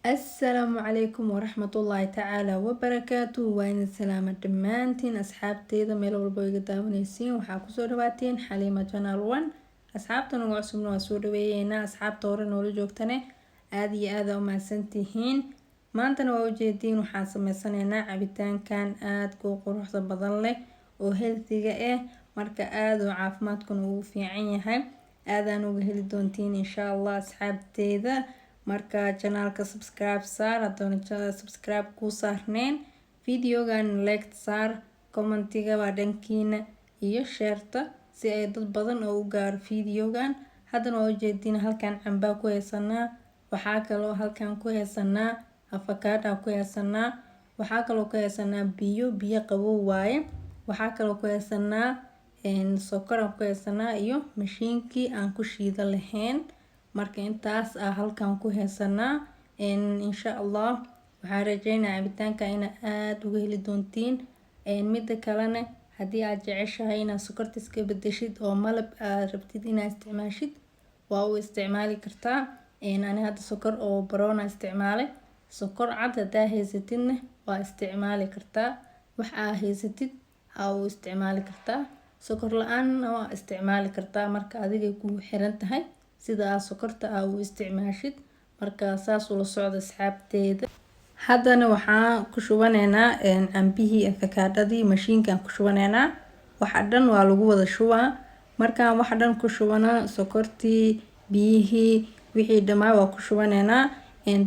Asalaamu calaykum waraxmatullaahi tacaala wabarakaatu. Waa idin salaama dhammaantiin asxaabteeda meel walba iga daawanaysiin. Waxaa kusoo dhawaateen Xaliima Channel One. Asxaabta nagu cusubna waa soo dhaweeyeynaa, asxaabta hore noola joogtane aada iyo aada u mahadsantihiin. Maantana waa ujeediin, waxaan sameysanaynaa cabitaankan aadka u quruxda badan leh oo healthy-ga ah. Marka aada oo caafimaadkuna ugu fiican yahay, aadaan uga heli doontiin insha Allah asxaabteeda. Marka channelka subscribe saar hadoona subscribe kuu saarneen, videogan like saar, commentiga waa dhankiina iyo shareta si ay dad badan oo u gaaro videogan. Haddana waa ujeediin, halkan cambaa ku haysanaa, waxaa kaloo halkan ku haysanaa avocado ku haysanaa, waxaa kaloo ku haysanaa biyo, biyo qabow waaye, waxaa kaloo ku haysanaa sokor aan ku haysanaa iyo mashiinkii aan ku shiida lahayn. Marka intaas ah halkan ku haysanaa. Insha Allah waxaan rajeynaya cabitaanka inaa aada uga heli doontiin. Mida kalena, haddii aad jeceshahay inaad sokorta iska bedeshid oo malab aad rabtid inaad isticmaashid, waa u isticmaali kartaa. Ani hadda sokor oo brown isticmaalay. Sokor cad hadaa haysatidna waa isticmaali kartaa. Wax aa haysatid aa u isticmaali kartaa, sokor la-aanna waa isticmaali kartaa. Marka adigay kugu xiran tahay sida aad sokorta aa u isticmaashid. Marka saas ula socda asxaabteeda. Haddana waxaan ku shubaneynaa cambihii, afakaadhadii mashiinkaan ku shubaneynaa. Waxa dhan waa lagu wada shubaa. Markaan waxa dhan ku shubanaa, sokortii, biyihii, wixii dhammaa waa ku shubaneynaa.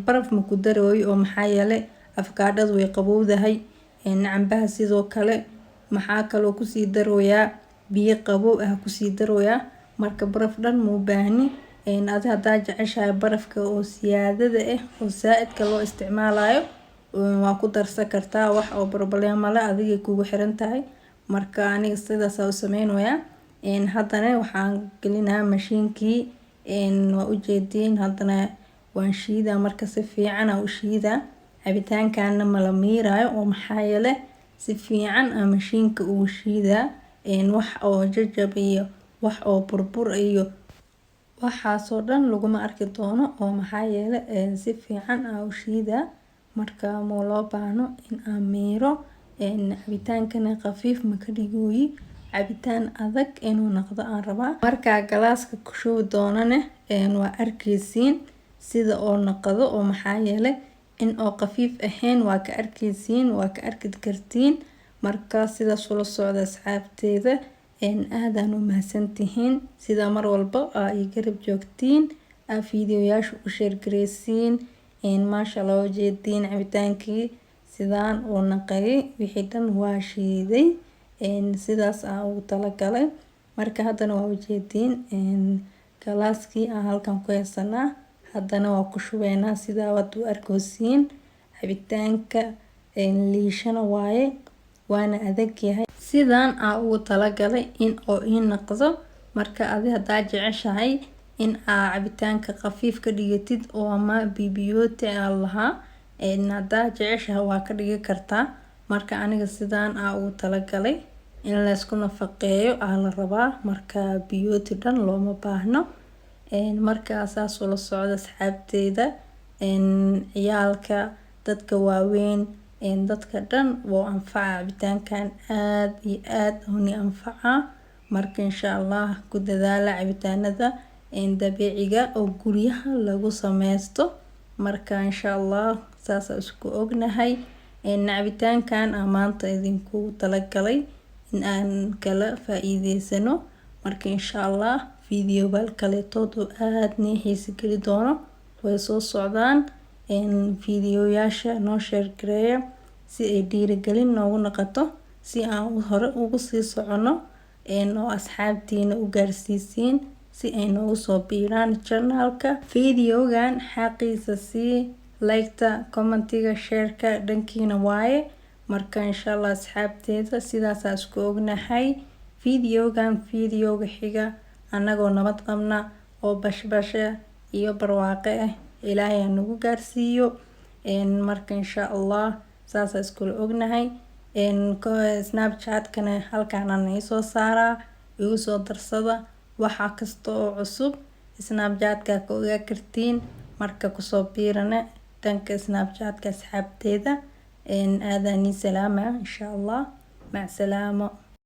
Baraf ma ku darooyo oo maxaa yeelay afakaadhadu way qabowdahay, cambaha sidoo kale. Maxaa kaloo kusii darooyaa? Biyo qabow ah kusii darooyaa. Marka baraf dhan ma u baahni. Adi hadaa jeceshahay barafka oo siyaadada ah oo saa-idka loo isticmaalayo, waa ku darsan kartaa, wax oo problem male, adigay kugu xiran tahay. Marka aniga sidaas u sameynayaa. Haddana waxaan gelinayaa mashiinkii, waa ujeediin. Haddana waan shiidaa. Marka si fiican aan u shiidaa. Cabitaankana mala miiraayo oo maxaa yeele si fiican aan mashiinka ugu shiidaa. Wax oo jajab iyo wax oo burbur iyo waxaasoo dhan laguma arki doono oo maxaa yeele si fiican aan u shiidaa. Marka ma loo baahno in aan miiro. Cabitaankana khafiif ma ka dhigooyi, cabitaan adag inuu noqdo aan rabaa. Markaa galaaska ku shubi doonane waa arkeysiin sida oo noqdo, oo maxaa yeele in oo khafiif ahayn waa ka arkeysiin, waa ka arki kartiin. Marka sidaas ula socda asxaabteeda. Aadaan u mahadsantihiin sida mar walba aa ii garab joogtiin, aa fiidiyoyaasha u share gareysiin. Maasha Allah, ujeediin cabitaankii sidaan uu naqayay, wixii dhan waa shiiday, sidaas aan ugu talagalay. Marka haddana waa ujeediin, galaaskii aan halkan ku haysanaa, haddana waa ku shubeynaa. Sidaa waad u arkeysiin, cabitaanka liishana waaye, waana adag yahay, sidaan aan ugu talagalay in oo ii noqdo. Marka adi hadaa jeceshahay in aa cabitaanka khafiif ka dhigatid oo ama bibiyooti aa lahaa hadaa jeceshahay, waa ka dhigi kartaa. Marka aniga sidaan aa ugu talagalay. In laysku nafaqeeyo aa la rabaa, marka biyooti dhan looma baahno. Marka saas ula socda asxaabteeda. Ciyaalka, dadka waaweyn, dadka dhan wuu anfaca cabitaankan, aad iyo aad uni anfaca. Marka insha Allah ku dadaala cabitaanada dabiiciga oo guryaha lagu sameysto. Marka insha Allah saasa isku ognahay. Cabitaankan aan maanta idinku talagalay in aan kala faa-iideysano. Marka insha Allah videoyaal kaleetood oo aad nii xiisa geli doono way soo socdaan. Videoyaasha noo share gareeya si ay dhiirigelin noogu noqoto, si aan hore ugu sii socono, oo asxaabtiina u gaarsiisiin si ay noogu soo biiraan channelka. Videogan xaqiisa sii like-ta, commentiga, shareka dhankiina waaye. Marka insha Allah asxaabteeda sidaasaa isku ognahay. Videogan videoga xiga anagoo nabad qabna oo bashbasha iyo barwaaqe ah Ilaahay ha nagu gaarsiiyo. Marka insha Allah saasaa iskula ognahay. Snapchat-kana halkaan soo saaraa, igu soo darsada. Waxa kasta oo cusub Snapchat-ka ka ogaa kartiin. Marka kusoo biirana. Dhanka Snapchatka asxaabteeda aadani salaama, insha Allah. Mac salaamo.